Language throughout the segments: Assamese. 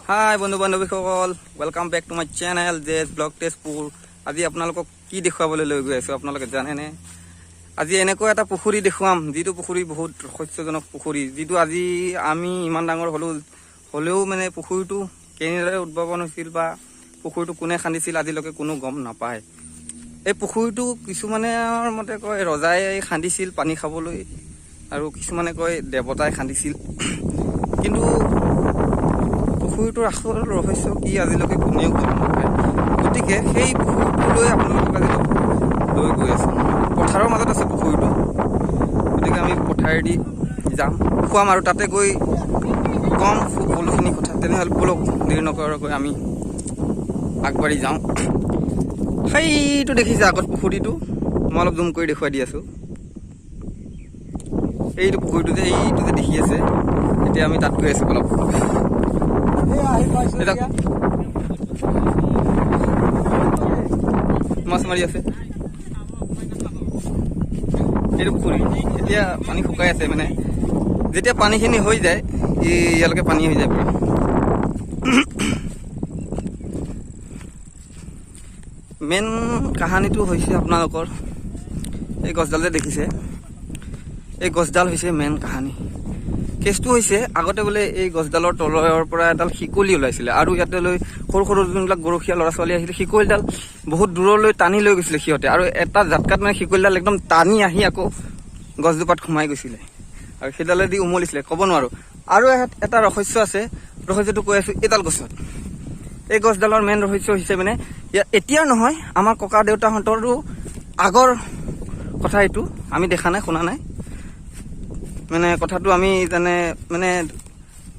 হাই বন্ধু বান্ধৱীসকল, welcome back to my channel J S blog Tezpur. আজি আপোনালোকক কি দেখুৱাবলৈ লৈ গৈ আছোঁ, আপোনালোকে জানেনে? আজি এনেকুৱা এটা পুখুৰী দেখুৱাম, যিটো পুখুৰী বহুত ৰহস্যজনক পুখুৰী, যিটো আজি আমি ইমান ডাঙৰ হ'লেও হ'লেও মানে পুখুৰীটো কেনেদৰে উদ্ভাৱন হৈছিল বা পুখুৰীটো কোনে খান্দিছিল, আজিলৈকে কোনো গম নাপায়। এই পুখুৰীটো কিছুমানৰ মতে কয় ৰজাই খান্দিছিল পানী খাবলৈ আৰু কিছুমানে কয় দেৱতাই খান্দিছিল। কিন্তু পুখুৰীটোৰ আচল ৰহস্য কি, আজিলৈকে কোনেও গম নাপায়। গতিকে সেই পুখুৰীটোলৈ আপোনালোকক আজি লৈ গৈ আছো। পথাৰৰ মাজত আছে পুখুৰীটো। গতিকে আমি পথাৰেদি যাম, খুৱাম আৰু তাতে গৈ কম সকলোখিনি কথা। তেনেহ'লে ব'লক, দেৰি নকৰাকৈ আমি আগবাঢ়ি যাওঁ। সেইটো দেখিছে আগত পুখুৰীটো, মই অলপ জুম কৰি দেখুৱাই দি আছো। এইটো পুখুৰীটো যে, এইটো যে দেখি আছে, এতিয়া আমি তাত গৈ আছো। অলপ এতিয়া মাছ মাৰি আছে। এইটো পুখুৰী এতিয়া পানী শুকাই আছে। মানে যেতিয়া পানীখিনি হৈ যায়, ইয়ালৈকে পানী হৈ যায় পুৰা। মেইন কাহানীটো হৈছে আপোনালোকৰ এই গছডাল যে দেখিছে, এই গছডাল হৈছে মেইন কাহানী। কেছটো হৈছে, আগতে বোলে এই গছডালৰ তলৰ পৰা এডাল শিকলি ওলাইছিলে আৰু ইয়াতে লৈ সৰু সৰু যোনবিলাক গৰখীয়া ল'ৰা ছোৱালী আহিছিলে, শিকলিডাল বহুত দূৰলৈ টানি লৈ গৈছিলে সিহঁতে। আৰু এটা জাতকাত মানে শিকলিডাল একদম টানি আহি আকৌ গছজোপাত সোমাই গৈছিলে আৰু সেইডালেদি উমলিছিলে, ক'ব নোৱাৰো। আৰু এটা ৰহস্য আছে, ৰহস্যটো কৈ আছো। এইডাল গছত, এই গছডালৰ মেইন ৰহস্য হৈছে, মানে ইয়াত এতিয়া নহয়, আমাৰ ককা দেউতাহঁতৰো আগৰ কথা এইটো। আমি দেখা নাই, শুনা নাই, মানে কথাটো আমি তেনে মানে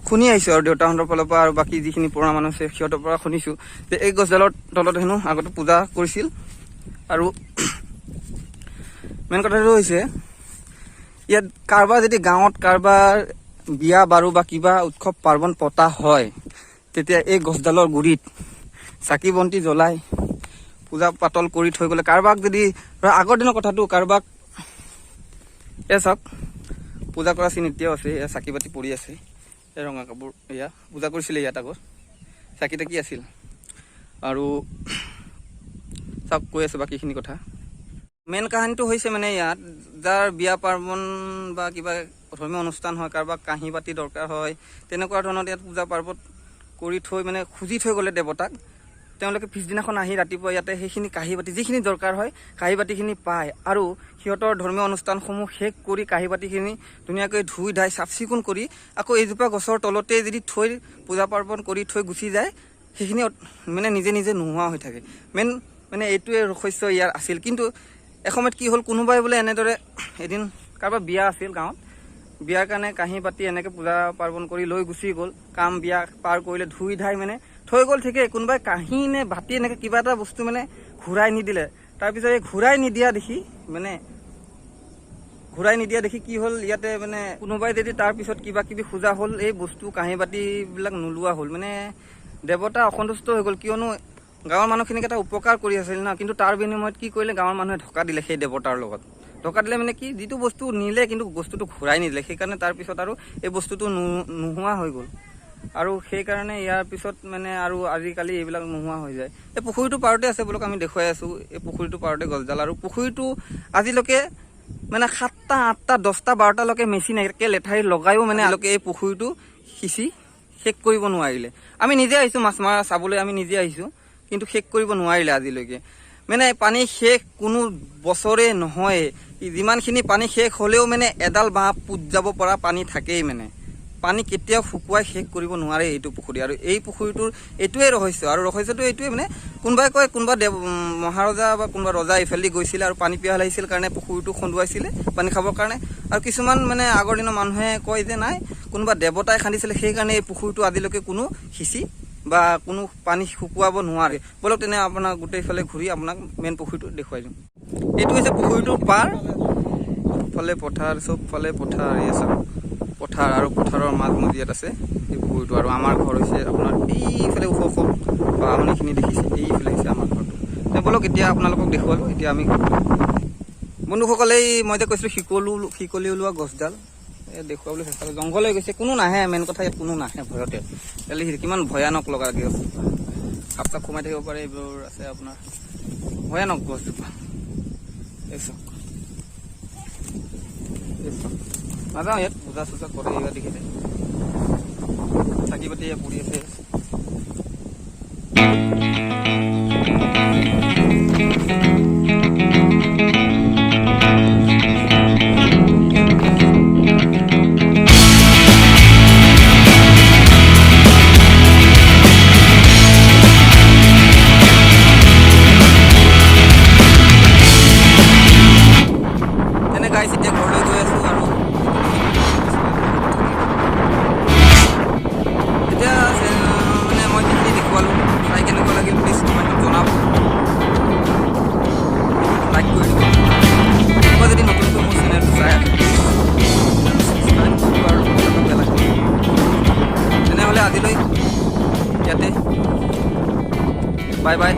শুনি আহিছো আৰু দেউতাহঁতৰ ফালৰ পৰা আৰু বাকী যিখিনি পুৰণা মানুহ আছে, সিহঁতৰ পৰা শুনিছো যে এই গছডালৰ তলত হেনো আগতে পূজা কৰিছিল। আৰু মেইন কথাটো হৈছে, ইয়াত কাৰোবাৰ যদি গাঁৱত কাৰোবাৰ বিয়া বাৰু বা কিবা উৎসৱ পাৰ্বণ পতা হয়, তেতিয়া এই গছডালৰ গুৰিত চাকি বন্তি জ্বলাই পূজা পাতল কৰি থৈ গ'লে, কাৰোবাক যদি ধৰা, আগৰ দিনৰ কথাটো, কাৰোবাক, এয়া চাওক, পূজা কৰা চিন এতিয়াও আছে। এয়া চাকি বাতি পৰি আছে, এই ৰঙা কাপোৰ, এয়া পূজা কৰিছিলে ইয়াত আগত, চাকি তাকি আছিল। আৰু চাওক, কৈ আছে বাকীখিনি কথা। মেইন কাহিনীটো হৈছে, মানে ইয়াত যাৰ বিয়া পাৰ্বণ বা কিবা ধৰ্মীয় অনুষ্ঠান হয়, কাৰোবাক কাঁহী বাতি দৰকাৰ হয়, তেনেকুৱা ধৰণৰ ইয়াত পূজা পাৰ্বণ কৰি থৈ মানে খুজি থৈ গ'লে দেৱতাক, তেওঁলোকে পিছদিনাখন আহি ৰাতিপুৱা ইয়াতে সেইখিনি কাঁহী বাতি যিখিনি দৰকাৰ হয়, কাঁহী বাতিখিনি পায়। আৰু সিহঁতৰ ধৰ্মীয় অনুষ্ঠানসমূহ শেষ কৰি কাঁহী বাতিখিনি ধুনীয়াকৈ ধুই ধাই চাফ চিকুণ কৰি আকৌ এইজোপা গছৰ তলতে যদি থৈ পূজা পাৰ্বণ কৰি থৈ গুচি যায়, সেইখিনি মানে নিজে নিজে নোহোৱা হৈ থাকে। মেইন মানে এইটোৱে ৰহস্য ইয়াৰ আছিল। কিন্তু এসময়ত কি হ'ল, কোনোবাই বোলে এনেদৰে এদিন কাৰোবাৰ বিয়া আছিল গাঁৱত, বিয়াৰ কাৰণে কাঁহী বাতি এনেকে পূজা পাৰ্বণ কৰি লৈ গুচি গ'ল। কাম বিয়া পাৰ কৰিলে, ধুই ধাই মানে থৈ গ'ল ঠিকেই, কোনোবাই কাঁহী নে বাতি এনেকে কিবা এটা বস্তু মানে ঘূৰাই নিদিলে। তাৰপিছত এই ঘূৰাই নিদিয়া দেখি কি হ'ল, ইয়াতে মানে কোনোবাই যদি তাৰপিছত কিবা কিবি খোজা হ'ল, এই বস্তু কাঁহী বাতিবিলাক নোলোৱা হ'ল। মানে দেৱতা অসন্তুষ্ট হৈ গ'ল, কিয়নো গাঁৱৰ মানুহখিনিক এটা উপকাৰ কৰি আছিল ন। কিন্তু তাৰ বিনিময়ত কি কৰিলে, গাঁৱৰ মানুহে ধোকা দিলে সেই দেৱতাৰ লগত। ধোকা দিলে মানে কি, যিটো বস্তু নিলে কিন্তু বস্তুটো ঘূৰাই নিদিলে। সেইকাৰণে তাৰপিছত আৰু এই বস্তুটো নোহোৱা হৈ গ'ল। আৰু সেইকাৰণে ইয়াৰ পিছত মানে আৰু আজিকালি এইবিলাক নোহোৱা হৈ যায়। এই পুখুৰীটো পাৰতে আছে। বোলক, আমি দেখুৱাই আছো। এই পুখুৰীটো পাৰতে গছডাল। আৰু পুখুৰীটো আজিলৈকে মানে 7টা, 8টা, 10টা, 12টালৈকে মেচিন একে লেঠাৰি লগাইও মানে আজিলৈকে এই পুখুৰীটো সিঁচি শেষ কৰিব নোৱাৰিলে। আমি নিজে আহিছো মাছ মৰা চাবলৈ, আমি নিজে আহিছো, কিন্তু শেষ কৰিব নোৱাৰিলে আজিলৈকে। মানে পানী শেষ কোনো বছৰে নহয়। যিমানখিনি পানী শেষ হ'লেও মানে এডাল বাঁহ পুত যাব পৰা পানী থাকেই। মানে পানী কেতিয়াও শুকুৱাই শেষ কৰিব নোৱাৰে এইটো পুখুৰী। আৰু এই পুখুৰীটোৰ এইটোৱে ৰহস্য। আৰু ৰহস্যটো এইটোৱে, মানে কোনোবাই কয় কোনোবা দেৱ মহাৰজা বা কোনোবা ৰজা এইফালেদি গৈছিলে আৰু পানী পিয়াহ লাগিছিল কাৰণে পুখুৰীটো খন্দুৱাইছিলে পানী খাবৰ কাৰণে। আৰু কিছুমান মানে আগৰ দিনৰ মানুহে কয় যে নাই, কোনোবা দেৱতাই খান্দিছিলে, সেইকাৰণে এই পুখুৰীটো আজিলৈকে কোনো সিঁচি বা কোনো পানী শুকুৱাব নোৱাৰে। ব'লক তেনে, আপোনাক গোটেইফালে ঘূৰি আপোনাক মেইন পুখুৰীটো দেখুৱাই দিম। এইটো হৈছে পুখুৰীটোৰ পাৰ। ফালে পথাৰ, চবফালে পথাৰ। এই চাওক পথাৰ, আৰু পথাৰৰ মাজমজিয়াত আছে এই পুখুৰীটো। আৰু আমাৰ ঘৰ হৈছে আপোনাৰ এইফালে, ওখ ওখ বাঁহনিখিনি দেখিছে, এইফালে হৈছে আমাৰ ঘৰটো। ব'লক, এতিয়া আপোনালোকক দেখুৱালো, এতিয়া আমি বন্ধুসকল, এই মই যে কৈছিলো শিকলি ওলোৱা গছডাল, এই দেখুৱাবলৈ চেষ্টা কৰিছো। জংঘল হৈ গৈছে, কোনো নাহে। মেইন কথা, ইয়াত কোনো নাহে ভয়তে। দেখিছে কিমান ভয়ানক লগা গছ, সাপ চাপ সোমাই থাকিব পাৰে, এইবোৰ আছে আপোনাৰ ভয়ানক গছজোপা। এই চাওক, এই চাওক, নাযাওঁ ইয়াত, পূজা চূজা কৰে। এইবাৰ দেখিছে চাকি বাতি পৰি আছে। তেনে গাইছ, এতিয়া ঘৰলৈ গৈ আছো। আৰু এতিয়া মানে মই যিখিনি দেখুৱালোঁ, চাই কেনেকুৱা লাগিল প্লিজ কমেণ্টত জনাব, লাইক কৰি দিব। কোনোবা যদি নতুনকৈ মোৰ চেনেলটো চাই আছে, প্লিজ ছাবস্ক্ৰাইব কৰিব আৰু বেল আইকন। তেনেহ'লে আজিলৈ ইয়াতে, বাই বাই।